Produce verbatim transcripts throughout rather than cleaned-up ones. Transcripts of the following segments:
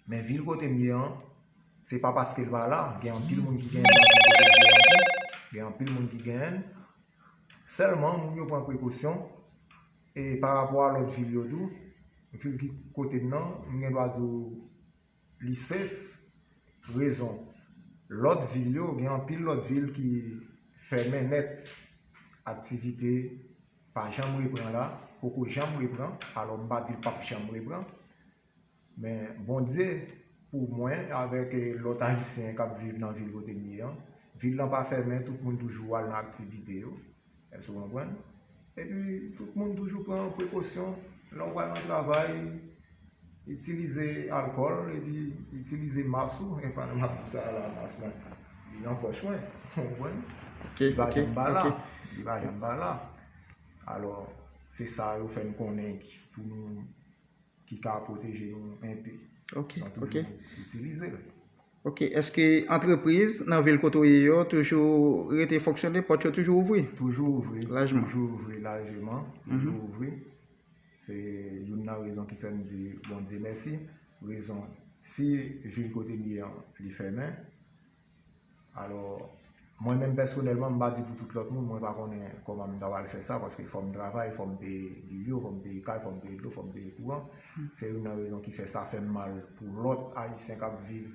Men vil kote m ye an, se pa paske l pa la, gen anpil moun ki genyen l nan vil kote m ye an tou. Gen anpil moun ki genyen l. Sèlman, moun yo pran prekosyon, e pa rapò a lòt vil yo tou, vil ki kote m nan, m gen dwa di w li safe, rezon. Lòt vil yo, gen anpil lòt vil ki fèmen nèt, aktivite pa janm repran la, poko janm repran, alò m pa di l p ap janm repran, men Bondye, pou mwen, avèk, eh, lòt Ayisyen k ap viv nan vil kote m ye an, vil lan pa fèmen, tout moun toujou al nan aktivite yo. Èske w konprann? Epi, tout moun toujou pran prekosyon lè w pral nan travay, itilize alkòl, epi itilize mas ou, e pandan m ap di sa la, mas mwen, li nan pòch mwen, w konprann? Li pa janm pa la, li pa janm pa la. Alò, se sa yo fè n konnen pou nou ki ka pwoteje nou enpe. Ok, ok. Donk, toujou itilize l. Ok, èske antrepriz nan vil kote w ye yo toujou rete fonksyone, pòt yo toujou ouvri? Toujou ouvri. Lajman. Toujou ouvri, lajman. Toujou ouvri. Se youn nan rezon ki fè m di Bondye mèsi. Rezon, si vil kote m ye an, li fèmen, alò, mwen menm pèsonèlman, m pa di pou tout lòt moun, mwen pa konnen kòman m ta pral fè sa, paske fò m travay, fò m peye bil yo, fò m peye kay, fò m peye dlo, fò m peye kouran. Se youn nan rezon ki fè sa fè m mal pou lòt Ayisyen k ap viv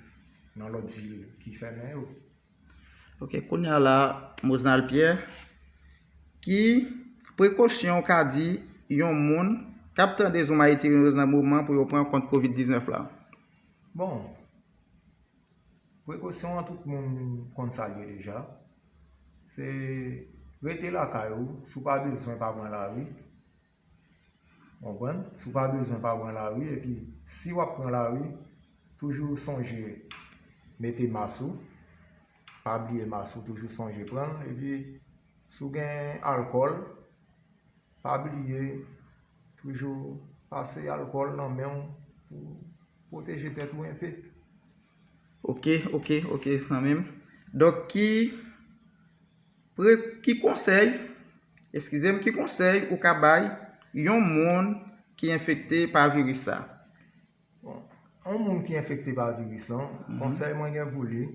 nan lòt vil ki fèmen yo. Ok, kounye a la, Mosnal Pierre, ki prekosyon w ka di yon moun k ap tande Zoom Haïti News nan moman pou yo pran kont kovid diznèf la? Bon, prekosyon an, tout moun konn sa l ye deja. Se rete lakay ou, si w pa bezwen, pa pran lari. Konprann? Si w pa bezwen, pa pran lari. Epi, si w ap pran lari, toujou sonje mete mas ou. Pa bliye mas ou, toujou sonje pran l. Epi, si w gen alkòl, pa bliye toujou pase alkòl nan men w pou pwoteje tèt ou enpe. Ok, ok, ok, zanmi m. Donk, ki, pre, ki konsèy, eskize m, ki konsèy ou ka bay yon moun ki enfekte pa viris sa? Bon, yon moun ki enfekte pa viris lan, konsèy mwen gen pou li,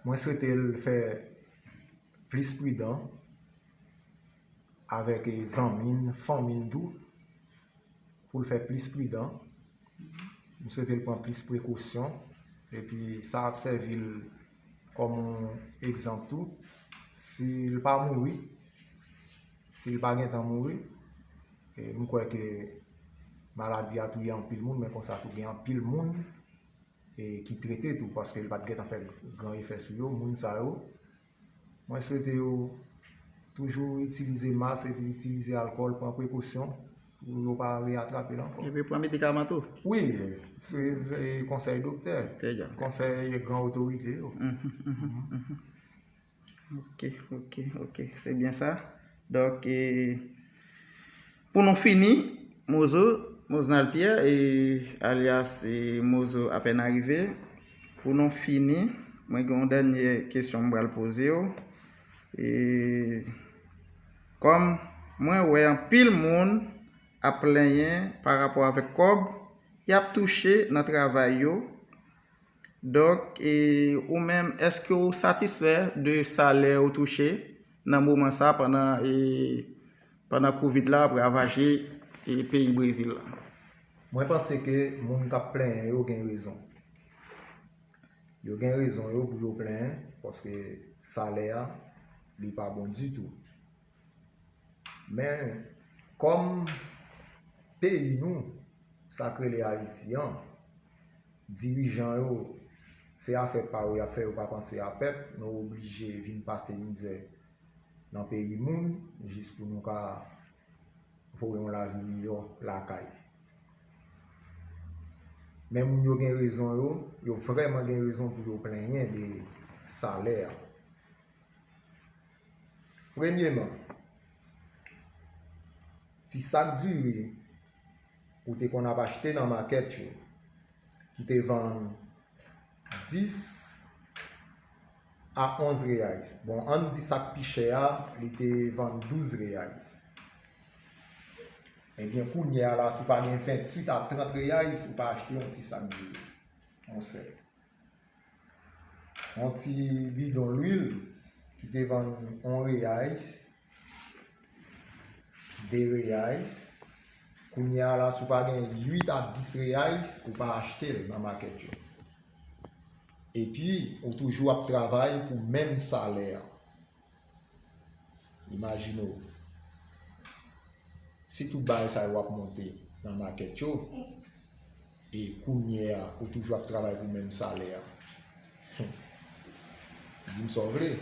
mwen swete l fè plis pridan avèk, eh, zanmi n, fanmi n tou, pou l fè plis pridan. M swete l pran plis prekosyon. Epi sa ap sèvi l kòm yon egzanp tou. Si l pa mouri, si l pa gentan mouri, e m kwè ke maladi a touye anpil moun, men konsa tou gen anpil moun, e ki trete tou, paske l pa t gentan fè gran efè sou yo. Moun sa yo, mwen swete yo toujou itilize mas epi itilize alkòl, pran prekosyon pou yo pa reyatrape l ankò. Epi pran medikaman tou? Wi, swiv, e, konsèy doktè, konsèy gran otorite yo. Ok, ok, ok. Se byen sa. Donk, e, pou nou fini, Mozo, Moznal Pierre, e, alyas, e, Mozo apèn arive. Pou nou fini, mwen gen yon dènye kesyon m pral poze w. E, kòm mwen wè anpil moun ap plenyen pa rapò avèk kòb y ap touche nan travay yo, donk, e, ou menm, èske w satisfè de salè ou touche nan moman sa pandan, e, pandan kovid la ap ravaje, e, peyi Brezil la? Mwen panse ke moun k ap plenyen yo gen rezon. Yo gen rezon yo pou yo plenyen, paske salè a, li pa bon ditou. Men, kòm peyi nou, sa k rele Ayiti an, dirijan yo, se afè pa yo y ap fè, yo pa panse a pèp, nou oblije vin pase mizè nan peyi moun, jis pou nou ka voye yon lavi miyò lakay. Men moun yo gen rezon yo, yo vrèman gen rezon pou yo plenyen de salè a. Premyeman, ti sak diri ou te konn ap achte nan makèt yo, ki te vann dis a onz reais. Bon, ann di sak pi chè a, li te vann douz reais. Ebyen, kounye a la, si w pa gen venntuit a trant reais, ou pa achte yon ti sak diri. Yon sèl. Yon ti bidon lwil ki te vann yon reais, de reais. Kounye a la, si w pa gen uit a dis reais, ou pa achte l nan makèt yo. Epi, ou toujou ap travay pou menm salè a. Imajine w, si tout bagay sa yo ap monte nan makèt yo, e kounye a, ou toujou ap travay pou menm salè a. Di m sa w vle,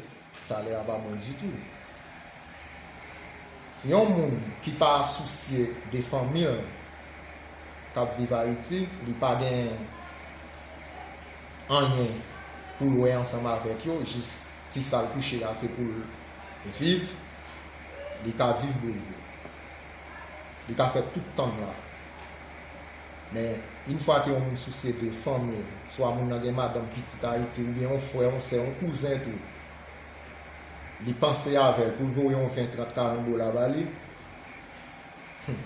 salè a pa bon ditou. Yon moun ki pa sousye de fanmi l k ap viv Ayiti, li pa gen anyen pou l wè ansanm avèk yo, jis ti sa l touche a, se pou l viv, li ka viv Brezil. Li ka fè tout tan l la. Men, yon fwa ke yon moun sousye de fanmi l, swa moun nan gen madanm, pitit Ayiti, oubyen yon frè, yon sè, yon kouzen tou, li panse avè l pou l voye yon ven, trant, karant dola ba li, hmm,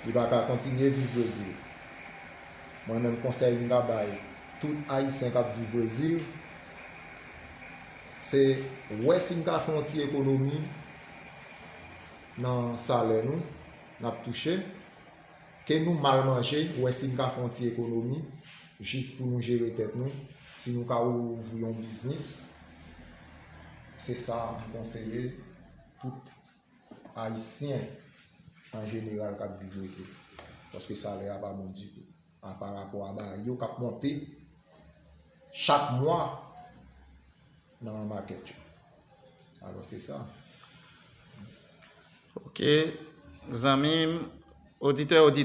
li pa ka kontinye viv Brezil. Mwen menm, konsèy m ka bay tout Ayisyen k ap viv Brezil, se wè si n ka fè yon ti ekonomi nan salè nou, n ap touche, ke nou mal manje, wè si n ka fè yon ti ekonomi, jis pou nou jere tèt nou, si nou ka ouvri yon biznis, se sa m konseye tout Ayisyen an jeneral k ap viv Brezil. Paske salè a pa bon ditou. A pa rapò a bagay yo k ap monte chak mwa nan makèt yo. Alò, se sa. Ok, zanmi m, oditè, oditris.